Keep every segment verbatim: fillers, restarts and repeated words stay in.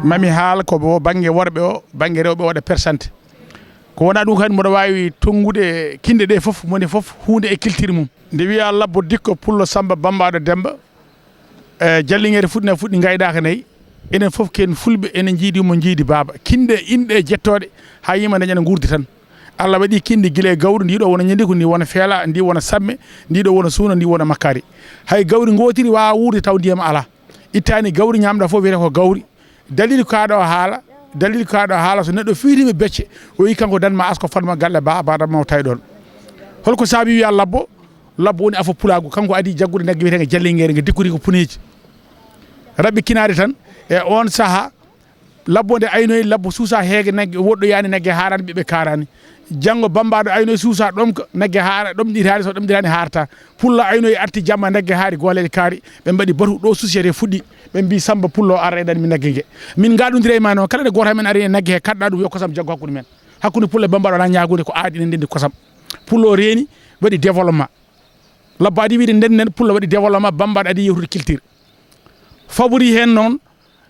Mami haala ko bo bannge worɓe o, bannge rewɓe o waɗa persante. Ko wona ɗum kadi mboɗo waawi tonngude kinɗe ɗe fof, moni fof huunde e kiltiri mum. Nde wiya labbo dikko pullo Samba Bambaɗo Demba, e Jallingeere fuɗɗi na fuɗɗi ngayɗaaka nayi. Enen fof ken fulɓe, enen njiidi mo njiidi baaba. Kinɗe inɗe jettooɗe haa yima dañana nguurdi tan. Allah waɗi kinɗe gila e gawri, ndi ɗo wona ñandi ko, ndi wona feela, ndi wona samme, ndi ɗo wona suuna, ndi wona makkaari. Hay gawri ngootiri waawa wuurde taw ndiyam alaa. Ittaani gawri ñaamɗa fof wiyata ko gawri. Dalil kaaɗo haala, dalil kaaɗo haala so neɗɗo fiitiima becce, o yi kanko dan ma asko fanma galle ba, ba dan ma o tawi ɗon. Holko saabi wiya labbo? Labbo woni afo pulaagu, kanko adi jaggude nagge wiyetee Jallingeere, nge dikkori ko puneeji. Raɓɓi kinaade tan, e on saha, labbo nde aynoyi, labbo suusa heege nagge, woɗɗoyaani nagge haaraani, ɓiɓɓe kaaraani. Janngo Bambaɗo aynoyi suusa ɗomka, nagge haara, ɗomɗiraani, so ɗomɗiraani haarta. Pullo aynoyi arti jamma nagge haari, gooleeje kaari, ɓe mbaɗi batu ɗo susiyete fuɗɗi, ɓe mbi Samba Pullo ar eɗan mi nagge nge. Min ngaɗundira e ma noon, kala nde gooto men ari e nagge he, kaɗɗa ɗum yo kosam jaggo hakkunde men. Hakkunde Pullo e Bambaɗo wona ñaagude ko aadi enen ndenndi kosam. Pullo reeni, waɗi développement. Labbo adi wiide nden nden Pullo waɗi développement, Bambaɗo adi yewtude culture. Fabori heen noon,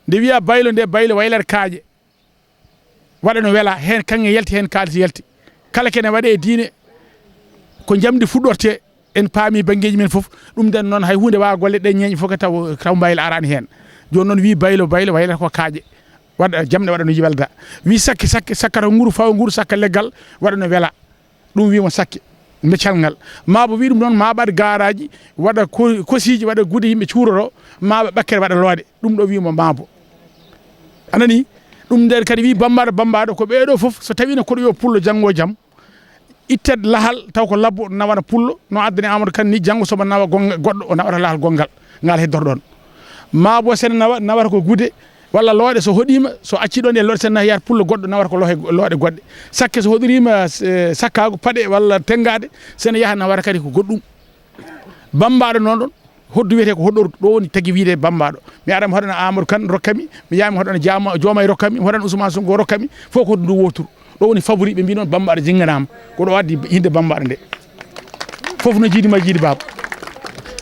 nde wiya baylo nde, baylo waylat kaaƴe. Waɗa no wela, heen kaŋŋe yalti, heen kaalis yalti. Kala kene waɗe e diine, ko njamndi fuɗɗorte, en paami banngeeji men fof. Ɗum nden noon hay huunde waawa golle ɗe ñeeñe fof ko taw, taw mbaylo araani heen. Jooni noon wii baylo, baylo waylata ko kaaƴe. Waɗa jamɗe waɗa no welda. Wii sakke, sakke, sakkata nguru, fawa nguru, sakka leggal, waɗa no wela. Ɗum wiima sakke, meccal ngal. Maa bo wii ɗum noon, maa ɓaɗ gaaraaji, waɗa ko-, kosiiji, waɗa gude yimɓe cuuroro, maa ɓe ɓakkere waɗa looɗe. Ɗum ɗo wiima maa bo. A nani? Ɗum nden kadi wii Bambaɗo, Bambaɗo, ko ɓeeɗo fof, so tawiino koɗo yo pullo janngo jam, ittet lahal taw ko labbo nawana pullo, no addani Amadou Kane ni, janngo somo nawa gonga-, goɗɗo, o nawata lahal gonngal, ngal heddorɗon. Maa bo sene nawa, nawata ko gude, walla looɗe so hoɗiima, so acci ɗon e looɗe sene yahata pullo goɗɗo nawata ko lohe-, looɗe goɗɗe. Sakke so hoɗiriima, eh, sakkaagu, paɗe walla tenngaade, sene yaha nawata kadi ko goɗɗum. Bambaɗo noon ɗon, hoddu wiyetee ko hoɗordu, ɗo woni tagi wiyetee Bambaɗo. Mi ara mi hoɗana Amadou Kane rokkami, mi yaha mi hoɗana Jama-, Joomay rokkami, mi hoɗana Ousmane Sonko rokkami, fof ko hoɗdu ndu wooturu. Ɗo woni fabori ɓe mbii noon Bambaɗo jinnganaama, ko ɗo addi innde Bambaɗo nde. Fof no jiidi ma jiidi baaba.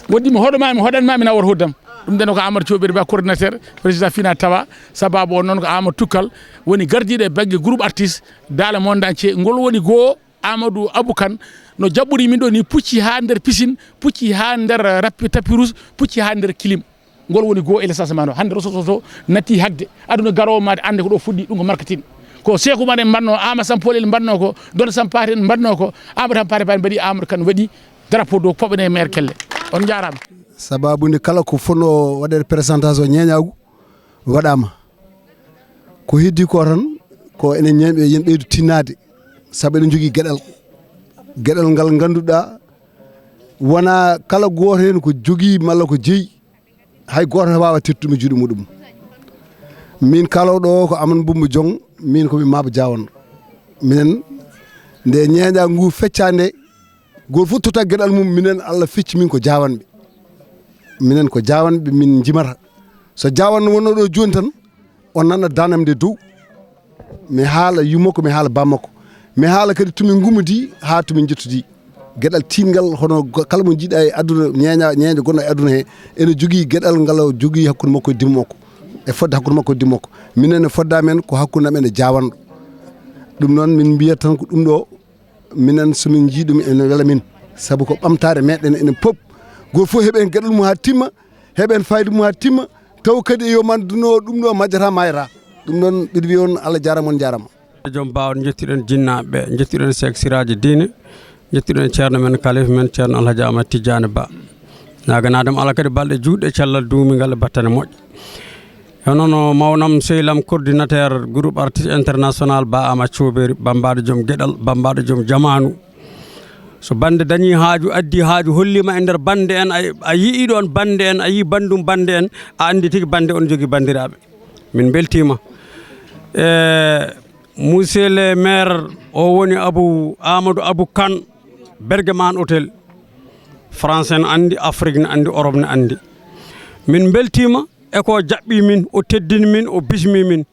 Woɗɗi mi hoɗo ma, mi hoɗan ma, mi nawor hoddam. Ɗum nden ko Amadou Thioubéri Ba, coordinateur, président Fina Tawa, sababu on noon ko Amadou Tukkal woni gardiiɗo e bannge groupe artiste dans le monde entier. Ngol woni goo Amadou Abou Kane no jaɓɓori min ɗo ni, pucci haa nder piscine, pucci haa nder, eh, rappi, tapis rouge, pucci haa nder clim. Ngol woni goo e l'essence ma no. Hannde Rosso Soso natti hagde. Aduna garoowo maade annde ko ɗo fuɗɗi, ɗum ko marketing. Ko Seeku Umar en mbaɗno, Ama Sampol en mbaɗno ko, Dodo Sampaate en mbaɗno ko, Amadou Hampate Ba en mbaɗi, Amadou Kane waɗi drapeau dow poɓene maire kelle. On njaaraama. Sababu nde kala ko fonno waɗede présentation ñeeñaagu waɗaama. Ko heddi ko tan, ko enen ñeeñɓe, yen ɓeydu tinnaade, sabu eɗen njogii geɗal. Geɗal ngal ngannduɗaa wonaa kala gooto heen ko jogii malla ko jeyi, hay gooto waawa tettude juuɗe muɗum. Min kaalooɗo o ko Amadou Bumbo Jong, min ko mi Maabo Jaawanɗo. Minen, nde ñeeña ngu fecca nde, gooto fof totta geɗal mum, minen Allah fecci min ko Jaawanɓe. Minen ko Jaawanɓe min njimata. So Jaawanɗo wonno ɗo jooni tan, on nana danam nde dow. Mi haala yummakko, mi haala bammakko. Mi haala kadi to min ngummodii haa to min njettodii. Geɗal tiiɗngal hono go-, kala mo njiɗa e aduna, ñeeña, ñeeña gonɗo e aduna he, ene jogii geɗal ngal o jogii hakkunde makko e dimmo makko. E fodde hakkunde makko e dimmo makko. Minen e fodde amen ko hakkunde amen e Jaawanɗo. Ɗum noon min mbiyat tan ko ɗum ɗo, minen so min njii ɗum ene wela min. Sabu ko ɓamtaare meɗen enen pop. Gooto fof heɓen geɗal mum haa timma, heɓen fayida mum haa timma, taw kadi e yo man duno ɗum ɗo majjata mayra. Ɗum noon mbiɗa wiya on Allah jaarama, on jaarama. Joom baawɗo, njettuɗen jinnaaɓe ɓe, njettuɗen Seek Siraaji Diine, njettuɗen ceerno men, kalifa men, ceerno Alhaji Ahmad Tidiane Ba. Naaganaade mo Allah kadi balɗe juutɗe, cellal duumingal e battane moƴƴe. Hono no mawnam sehil am coordinateur groupe artiste international Ba Ama Thioubéri, Bambaɗo joom geɗal, Bambaɗo joom jamaanu. So bannde dañii haaju, addii haaju, holliima e nder bannde en, a, a yiyii ɗoon bannde en, a yiyii banndum bannde en, a anndi tigi bannde on jogii banndiraaɓe. Min mbeltiima. E, Monsieur le maire, o woni Abou, Amadou Abou Kane, Bergman Hôtel. France en anndi, Afrique ne anndi, Europe ne anndi. Min mbeltiima e ko jaɓɓii min, o teddini min, o bismii min.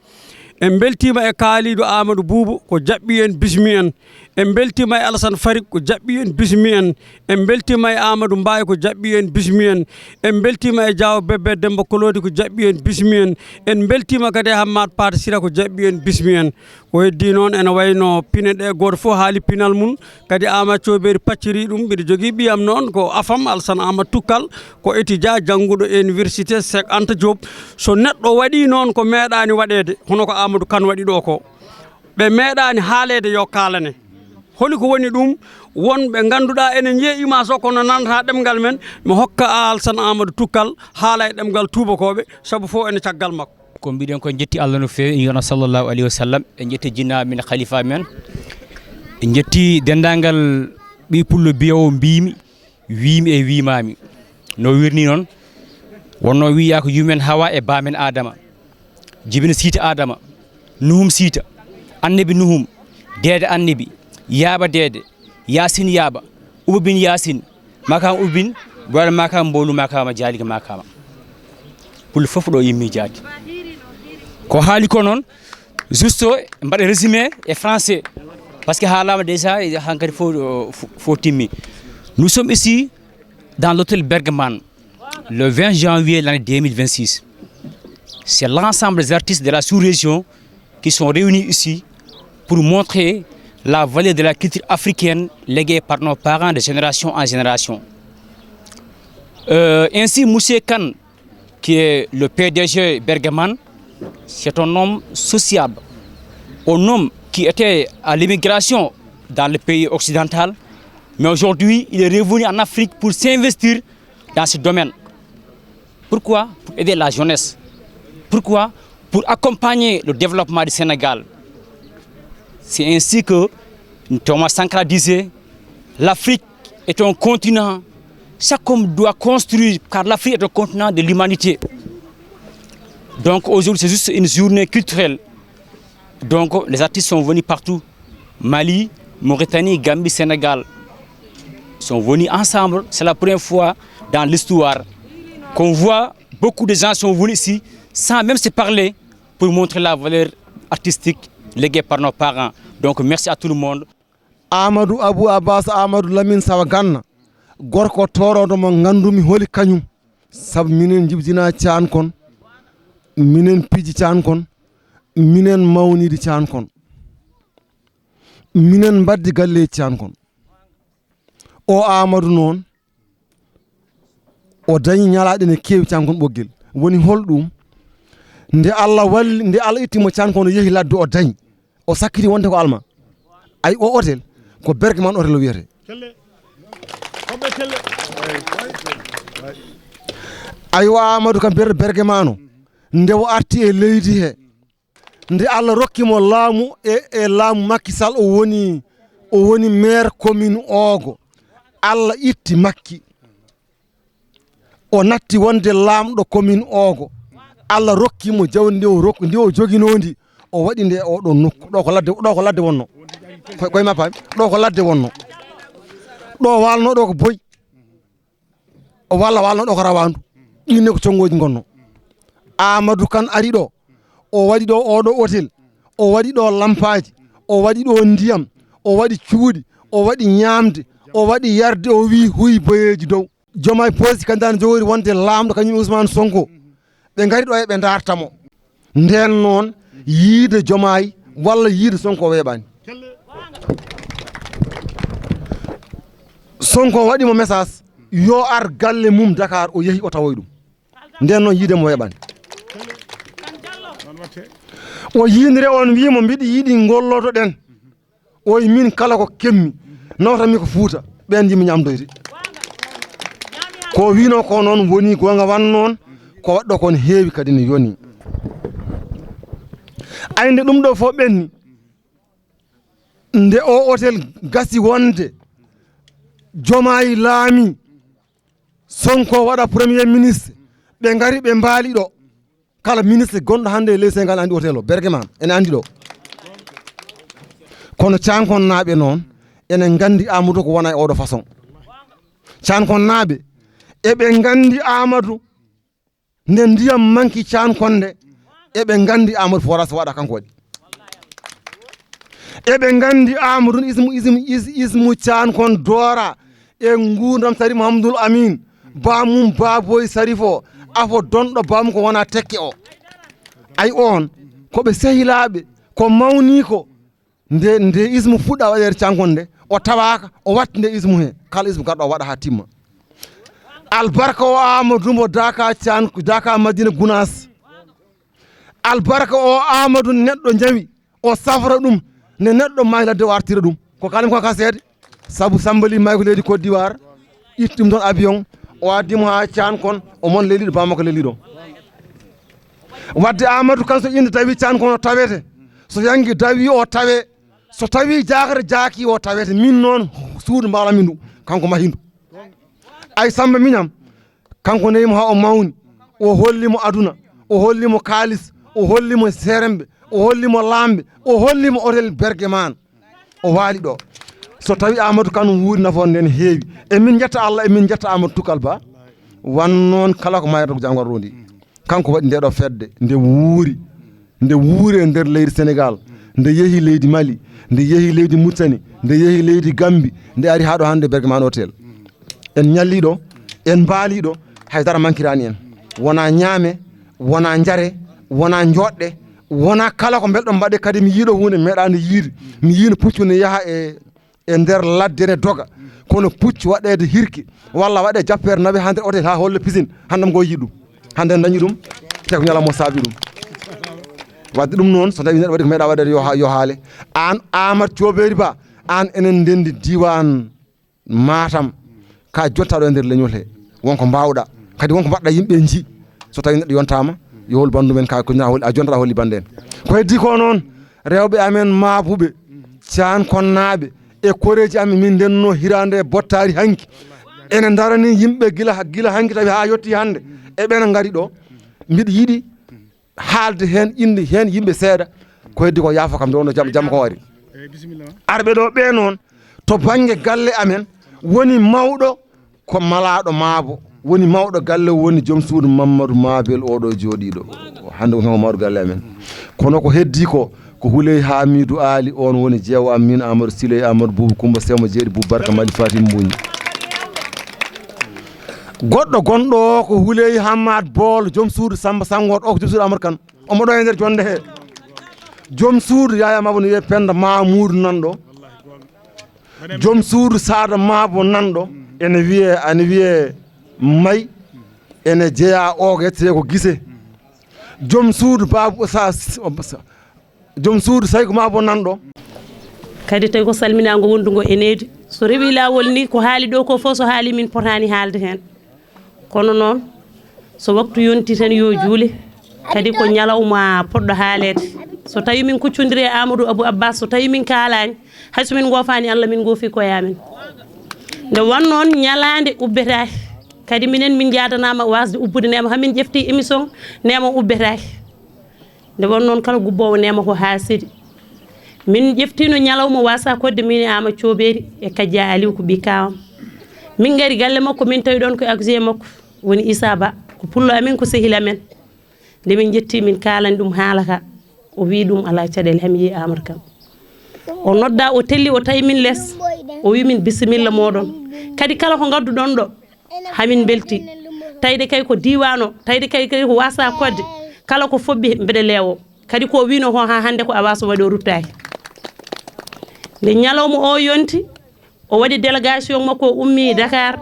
En mbeltiima e Kaaliidu Aamadu Buubu ko jaɓɓi en, bismi en. En mbeltiima e Alasan Farik ko jaɓɓi en, bismi en. En mbeltiima e Aamadu Mbaay ko jaɓɓi en, bismi en. En mbeltiima e Jaawo Bebbe Demmba Koloodi ko jaɓɓi en, bismi en. En mbeltiima kadi e Hammaat Paata Sira ko jaɓɓi en, bismi en. Ko heddii noon ene wayno pine ɗe, gooto fof haali pinal mum. Kadi Aamadu Coobeeri pacciri ɗum. Mbiɗo jogii ɓiyam noon ko afam Alsan Aamadu Tukkal, ko étudiant jannguɗo université Cheikh Anta Diop. So neɗɗo waɗii noon ko meeɗaani waɗeede, hono ko Aamadu Kan waɗi ɗo ko. Ɓe meeɗaani haaleede yo kaalane. Holi ko woni ɗum? Won ɓe ngannduɗaa ene njiya image o kono nanata ɗemngal men. Mi hokka Alsan Aamadu Tukkal haala e ɗemngal tuubakooɓe, sabu fof ene caggal makko. Ko mbiɗen ko, en njetti Allah no feewi, en yona sallallahu alayhi wa sallam, en njetti jinna min khalifa men, en njetti denndaangal ɓiy pullo biyowo mbimi, wiimi e wimaami. No wirni noon, wonno wiya ko yumen Hawa e baamen Adama, jibina siita Adama, Nuhum siita, Annabi Nuhum, deede Annabi, yaaɓa deede, Yaasin yaaɓa, Uba bin Yaasin, Makam Ubin, Boole Makam Mboolu Makama Jaalika Makama. Pullo fof ɗo yimmi jaati. Ko haali ko noon, juste mbaɗa résumé e français, parce que haalama déjà, hankadi fof, fof timmi. Nous sommes ici dans l'hôtel Bergman, le vingt janvier l'année deux mille vingt-six. C'est l'ensemble des artistes de la sous-région qui sont réunis ici pour montrer la valeur de la culture africaine léguée par nos parents de génération en génération. Euh, ainsi, Monsieur Kane, qui est le P D G Bergman, c'est un homme sociable, un homme qui était à l'immigration dans le pays occidental, mais aujourd'hui, il est revenu en Afrique pour s'investir dans ce domaine. Pourquoi? Pour aider la jeunesse. Pourquoi? Pour accompagner le développement du Sénégal. C'est ainsi que Thomas Sankara disait, l'Afrique est un continent. Chaque homme doit construire, car l'Afrique est un continent de l'humanité. Donc aujourd'hui, c'est juste une journée culturelle. Donc les artistes sont venus partout. Mali, Mauritanie, Gambie, Sénégal sont venus ensemble. C'est la première fois dans l'histoire qu'on voit beaucoup de gens sont venus ici sans même se parler pour montrer la valeur artistique léguée par nos parents. Donc merci à tout le monde. Amadou Abou Abbas Amadou Lamine Sawa Ganna, gorko tooroɗo mo ngandumi holi kañum. Sabu minen jibjina Caan kon, minen piji Caan kon, minen mawnidi Caan kon, minen mbaddi galleeji Caan kon. O Amadou noon, o dañi ñalaaɗe ne keewi Caan kon Ɓoggel. Woni hol ɗum? Nde Allah walli, nde Allah itti mo Caan kon, o yehi ladde, o dañi. O sakkiti wonde ko alma. Ay, o hôtel, ko Bergman hôtel o wiyete. Ay, o Amadou Kan Ber-, Bergman o, nde o arti e leydi he, nde Allah rokki mo laamu e, e laamu Macky Sall, o woni, o woni maire commune Ogo. Allah itti Macky. O natti wonde laamɗo commune Ogo. Allah rokki mo jawdi ndi o rok-, ndi o joginoo ndi. O waɗi nde oɗo nokku. Ɗo ko ladde, ɗo ko ladde wonno. Koy, koy ma paami. Ɗo ko ladde wonno. Ɗo walno ɗo ko boy. O walla walno ɗo ko rawandu. Ɗin ne ko conngoji ngonno. Amadou Kan ari ɗo. O waɗi ɗo oɗo hôtel. O waɗi ɗo lampaaji. O waɗi ɗo ndiyam. O waɗi cuuɗi. O waɗi ñaamde. O waɗi yarde. O wi, "Huy boyeeji dow." Jomaay Posi kandidat ne jogori wonde laamɗo, kañum Ousmane Sonko. Ɓe ngari ɗo e ɓe darta mo. Nden noon, yiide Jomaay walla yiide Sonko weeɓaani. Sonko waɗi mo message, yo ar galle mum Dakar, o yehi, o tawoy ɗum. Nden noon, yiide mo weeɓaani. O yiindire on, wii mo, "Mbiɗi yiɗi ngolloto ɗen." O wi, "Min kala ko kemmi, nawtanmi ko Fuuta, ɓeen yimɓe ñamdoyde." Ko wino ko noon woni goonga, wan noon ko waɗɗo kon heewi kadi ne yoni. Ay, nde ɗum ɗo fof ɓenni, nde o hôtel gasi wonde Jomaay laami, Sonko waɗa premier ministre, ɓe ngari ɓe mbaali ɗo. Kala ministre gonɗo hannde e ley Sénégal andi hôtel o, Bergman, ene andi ɗo. Kono Cankonnaaɓe noon, ene nganndi Amadou ko wona e oɗo façon. Cankonnaaɓe, eɓe nganndi Amadou, nde ndiyam manki Cankonde, Eɓe nganndi Amadou Fora so waɗa kanko waɗi. Eɓe nganndi Amadou ismu, ismu, is-, ismu Can kon doora e nguurndam Sari Mahamadul Amin. Bamum Baboy Sarif o, afo donɗo bamum ko wona tekke o. Ay on, ko ɓe sehilaaɓe, ko mawni ko. Nde, nde ismu fuɗɗa waɗeede Can kon nde, o tawaaka, o watti nde ismu he. Kala ismu garɗo o waɗa haa timma. Albarka o Amadou mo Daka Can, Daka Madina Gunaas. Albarka o Amadou neɗɗo jawi, o safra ɗum, ne neɗɗo maayi ladde o artira ɗum. Ko kalim ko ka seede, sabu Sambali maayi ko leydi Côte d'Ivoire, itti ɗum ɗon avion, o addi mo haa Can kon, o mon leliɗo, bamako leliɗo. Wadde Amadou kan so inde dawi Can kon o tawete, so yangi dawi o tawe, so tawi jakata jaaki o tawete, min noon suudu mbaɗami ndu, kanko mahi ndu. Ay Samba Miñam, kanko newi mo haa o mawni, o holli mo aduna, o holli mo kaalis, o holli mo seremɓe, o holli mo laamɓe, o holli mo otel Bergeman. O waali ɗo. So tawi Amadou Kan wuuri nafoore nden heewi. E min jetta Allah, e min jetta Amadou Tokal Ba. Wan noon kala ko mayata ko jangoro rondi. Kanko waɗi nde ɗo fedde, nde wuuri. Nde wuuri e nder leydi Sénégal. Nde yehi leydi Mali. Nde yehi leydi Mauritanie. Nde yehi leydi Gambie. Nde ari haa ɗo hannde Bergeman Hotel. En ñalliɗo, en mbaaliɗo, hay dara mankirani en. Wona ñaame, wona njare, wona joɗɗe, wona kala ko mbelɗo mbaɗe. Kadi mi yiiɗo hunde meeɗa nde yiide. Mi yiino puccu ne yaha e, e nder ladde ne doga. Kono puccu waɗeede hirke, walla waɗe jappeere nawe hannde otel haa holle pisine. Hannde am ngo yiɗi ɗum. Hannde en dañi ɗum, te ko ñalawma o saabi ɗum. Wadde ɗum noon, so tawi neɗɗo waɗi ko meeɗa waɗeede yo ha-, yo haale. Aan Amat Cooberi Ba, aan enen ndendi diiwaan Matam, ka jontaɗo e nder leñol he. Wonko mbaawɗa, kadi wonko mbaɗɗa yimɓe nji. So tawi neɗɗo yontaama, yo hol banndum en ka ko ña hol-, a jontaɗa holli bannde en. Ko heddi ko noon, rewɓe amen maabuɓe, caan konnaaɓe, e koreeji amen min ndenno hiraande e bottaari hanki. Ene ndarani yimɓe gila, gila hanki tawi haa yotti hannde. E ɓen ngari ɗo, mbiɗa yiɗi haalde heen, inde heen yimɓe seeɗa, ko heddi ko yaafo kam nde wonno jam, jam ko ari. Arɓe ɗo ɓe noon, to bannge galle amen, woni mawɗo ko malaaɗo maabo, woni mawɗo galle, woni joom suudu Mammadu Maabel oɗo jooɗiiɗo. Hannde ko kanko mawɗo galle amen. Kono ko heddi ko, ko Huley Hamidou Ali, on woni jeewo am, min Amadou Siley, Amadou Boubou Coumba Semo, Jeeri Boubou Barka, Mali Fatim Mbougne. Goɗɗo gonɗo o ko Huley Hamad Bool, joom suudu Samba Sanngoot, o ko joom suudu Amadou Kan. Omo ɗo e nder jonde he. Joom suudu Yaya Mabo no wiyee Penda Mamoudou nan ɗo. Joom suudu Sada Mabo nan ɗo. Ene wiyee, ene wiyee May. Ene jeyaa o, ƴettee ko Gise. Joom suudu Babu Sa, Sa, joom suudu Sayko Mabo nan ɗo. Kadi tawi ko salminaango wondugo e needi. So rewi laawol ni, ko haali ɗo ko fof so haali min potaani haalde heen. Kono noon, so waktu yonti tan yo juule, kadi ko ñalawma poɗɗo haaleede. So tawi min kuccondiri e Amadou Abou Abbas, so tawi min kaalaani, hay so min ngoofaani Allah, min ngoofi koye amen. Nde won noon, ñalaande ubbetaake. Kadi minen min njaadanaama waasde ubbude neema, haa min ƴefti émission, neema ubbetaake. Nde won noon, kala gubboowo neema ko haasidi. Min ƴeftiino ñalawma waasa kodde, min e Ama Coobeeri e Kajja Aliw ko ɓii kaawam. Min ngari galle makko, min tawi ɗoon ko accusé makko, woni Issa Ba, ko pullo amen, ko sehil amen. Nde min njetti, min kaalani ɗum haala ka, o wii ɗum alaa caɗeele, haa mi yii Amadou Kan. O nodda, o telli, o tawi min les, o wii min bisimilla mooɗon. Kadi kala ko ngadduɗon ɗo, hamin mbelti. Tawde kay ko diiwaan o, tawde kay, kay ko waasa kodde, kala ko fobbi mbeɗa leewo. Kadi ko wino ko haa hannde ko a waasa waɗi o ruttaaki. Nde ñalawma o yonti, o waɗi délégation makko, o ummi Dakar,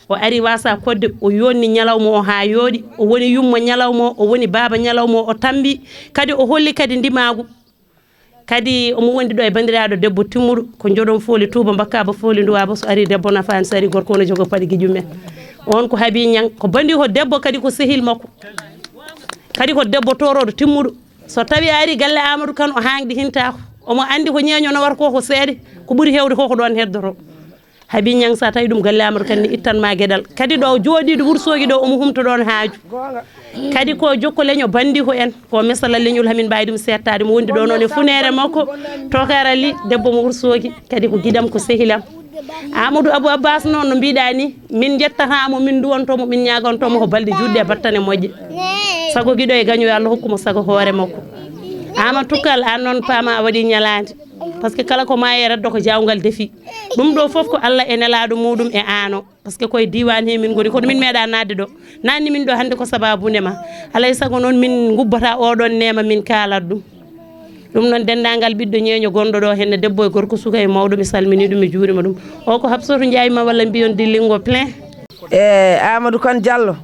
o ari waasa kodde, o yonni ñalawma o haa yooɗi, o woni yumma ñalawma o, o woni baaba ñalawma o, o tambi, kadi o holli kadi ndimaagu. Kadi omo wondi ɗo e banndiraaɗo debbo timmuɗo, ko joɗon fooli tuuba, mbakka ba fooli nduwa ba, so ari debbo nafaani, so ari gorko no jogo paɗe gijum en. On ko Habi Ñang, ko bandi ko debbo, kadi ko sehil makko. Kadi ko debbo tooroɗo timmuɗo. So tawi a ari galle Amadou Kan, o haangdi hintaako. Omo anndi ko ñeeño nawata ko, ko seeɗa, ko ɓuri heewde ko, ko ɗoon heddoto. Habi Ñang, so a tawi ɗum galle Amadou Kan ne ittan ma geɗal. Kadi ɗo jooɗiiɗo Wourossogui ɗo, omo humto ɗoon haaju. Kadi ko jokko leño bandi ko en, ko mesala leñol hamin mbaawi ɗum seettaade. Mo wondi ɗo noon e funeere makko, Tokara Ly, debbo mo Wourossogui, kadi ko giɗam, ko sehilam. Amadou Abou Abbas noon, no mbiɗa ni, min njettata mo, min nduwanto mo, min ñaaganto mo ko balɗe juutɗe e battane moƴƴe. Sago giɗo e gaño, yo Allah hokku mo sago hoore makko. Ama Tukkal, an noon paama a waɗi ñalaande. Par ce que kala ko maayi e reddo ko jaawngal defi. Ɗum ɗo fof ko Allah e nelaaɗo muɗum e aano. Par ce que koye diiwaan he min ngoni, kono min meeɗa naatde ɗo. Naatni min ɗo hannde ko sabaabu neema. Alay sago noon min ngubbata oɗon neema min kaalat ɗum. Ɗum noon denndaangal ɓiɗɗo ñeeño gonɗo ɗo, heen debbo e gorko, suka e mawɗo, mi salminii ɗum, mi juurima ɗum. O ko Habsatou Ndiaye ma walla mbiyon dillingo plein. E Amadou Kane Diallo,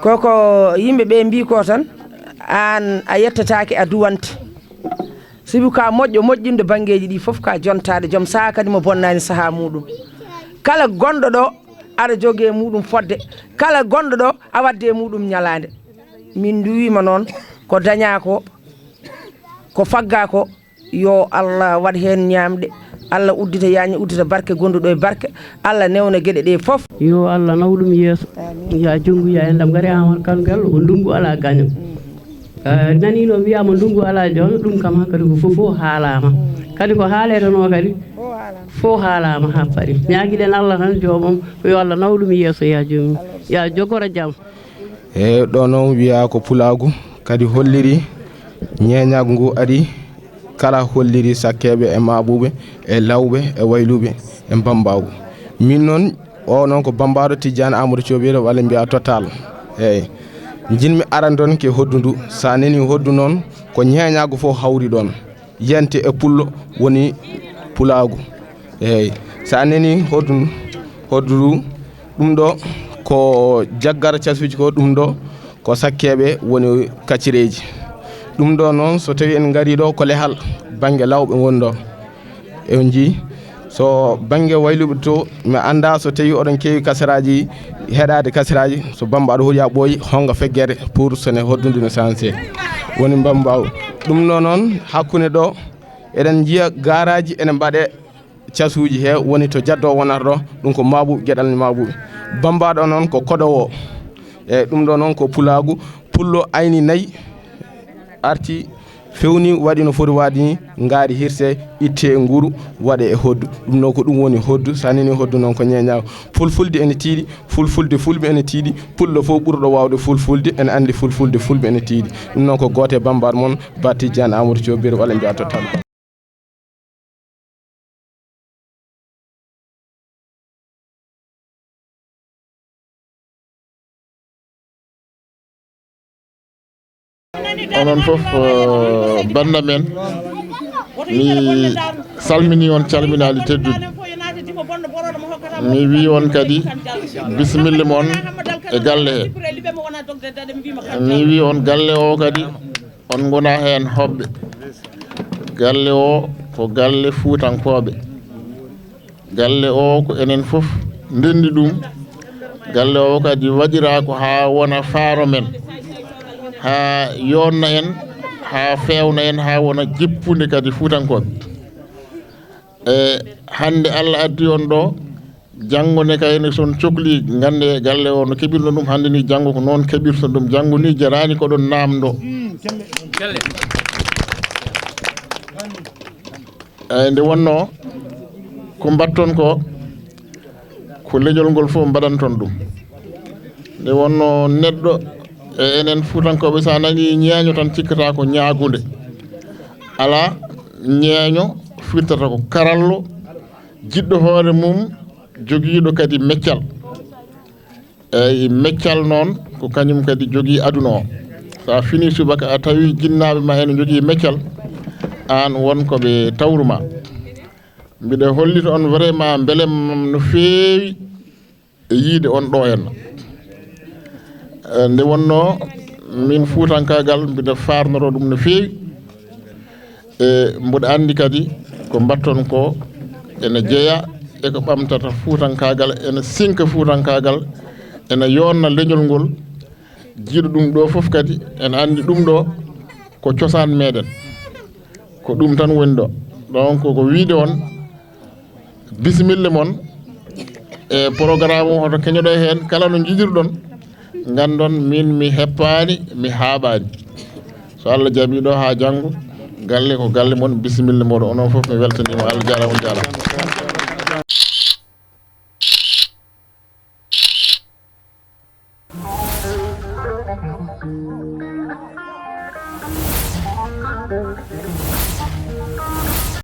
koko yimɓe ɓe mbi ko tan, aan a yettataake, a duwante. Sibu ka moƴƴo moƴƴinde banngeeji ɗi fof, ka jontaade joom sahaa kadi mo bonnaani sahaa muɗum. Kala gonɗo ɗo aɗa jogii e muɗum fodde, kala gonɗo ɗo a wadde e muɗum ñalaande. Min nduwiima noon ko dañaa ko, ko faggaa ko, yo Allah waɗ heen ñaamɗe, Allah uddita yaaññe, uddita barke gonduɗo e barke, Allah newna geɗe ɗe fof. Yo Allah naw ɗum yeeso. Amiin. Ya junngu ya enɗam ngari Amadou Kane Diallo ko ndungu alaa gaño. Eh, naniino wiyaama ndungu alaa joom, ɗum kam hakkadi ko fof fof haalaama. Kadi ko haaletenoo kadi fof haalaama haa paari. Ñaagiɗen Allah tan joomam, yo Allah naw ɗum yeeso ya joom, ya jogoro jam. E ɗo noon wiyaa ko pulaagu kadi holliri ñeeñaagu ngu ari kala holliri sakkeeɓe e maaɓuuɓe e lawɓe e wayluɓe e mbammbaagu. Min noon o noon ko bammbaaɗo Tijjaan Amadou Coobiro walla mbiyaa Total. Eeyi. Njiɗmi arande on ke hoddu ndu. So a nanii hoddu noon ko ñeeñaagu fof hawri ɗoon. Yiyante e pullo woni pulaagu. Eeyi. So a nanii hoddu, hoddu ndu, ɗum ɗo ko jaggara casuuji ko, ɗum ɗo ko sakkeeɓe woni kaccireeji. Ɗum ɗo noon, so tawii en ngarii ɗo, ko lehal bannge lawɓe ngoni ɗo. En njii, so bannge wayluɓe to, mi anndaa so tawii oɗon keewi kasaraaji, heɗaade kasaraaji, so Bamba aɗa hoɗi a ɓooyi, honga feggere pour sone hoddunde no sanse. Woni Bamba o. Ɗum ɗo noon, hakkunde ɗo, eɗen njiya gaaraaji ene mbaɗe casuuji he woni to jaddo wonata ɗo, ɗum ko maabuɓe, geɗal ni maabuɓe. Bambaaɗo noon ko koɗowo. E ɗum ɗo noon ko pulaagu, pullo ayni nayi arti, fewni, waɗi no foti waɗi ni, ngaari hirse, itte nguru, waɗe e hoddu. Ɗum noon ko ɗum woni hoddu, so a nanii hoddu noon ko ñeeñaagu. Fulfulde ene tiiɗi, fulfulde fulɓe ene tiiɗi, pullo fof ɓurɗo waawde fulfulde, ene anndi fulfulde fulɓe ene tiiɗi. Ɗum noon ko gooto e bambaaɗo mon, Ba Tijjaan Amadou Coobir, walla mbiyaa to tan. Onon fof, eh, bannda men, mi salmini on calminaali tedduɗi. Mi wi on kadi bisimilla mon e galle he. Mi wi on galle o kadi on ngona heen hoɓɓe. Galle o ko galle Fuutankooɓe. Galle o ko enen fof ndenndi ɗum. Galle o kadi waɗiraa ko haa wona faaro men, haa yoonna en, haa feewna en, haa wona jippunde kadi Fuutankooɓe. E hannde Allah addi on ɗo, janngo ne kayne son cokli, ngannde galle o no keɓirno ɗum, hannde ni janngo ko noon keɓirto ɗum, janngo ni jaraani ko ɗon naamndo. Eyi, nde wonnoo ko mbaɗton ko, ko leñol ngol fof mbaɗanton ɗum. Nde wonnoo neɗɗo e enen Fuutankooɓe, so a nanii ñeeño tan cikkata ko ñaagunde. Alaa, ñeeño firtata ko karallo, jiɗɗo hoore mum, jogiiɗo kadi meccal. Eyi, meccal noon ko kañum kadi jogii aduna o. So a finii subaka a tawi jinnaaɓe ma ene njogii meccal, aan won ko ɓe tawru ma. Mbiɗa hollita on vraiment mbelem no feewi e yiide on ɗo henna. Eh, nde wonnoo min Fuutankaagal mbiɗa faarnoroo ɗum no feewi. E mboɗo anndi kadi ko mbaɗton ko ene jeya e ko ɓamtata Fuutankaagal, ene sinka Fuutankaagal, ene yoonna leñol ngol. Jiiɗo ɗum ɗo fof kadi ene anndi ɗum ɗo ko cosaan meɗen, ko ɗum tan woni ɗo. Donc ko wiide on bisimilla mon e programme o, hoto keñoɗo heen, kala no njiɗirɗon, nganndon min mi heppaani, mi haaɓaani. So Allah jaɓii ɗo haa janngo, galle ko galle mon, bisimilla moɗon. Onon fof mi weltaniima, Allah jaaraama, on jaaraama.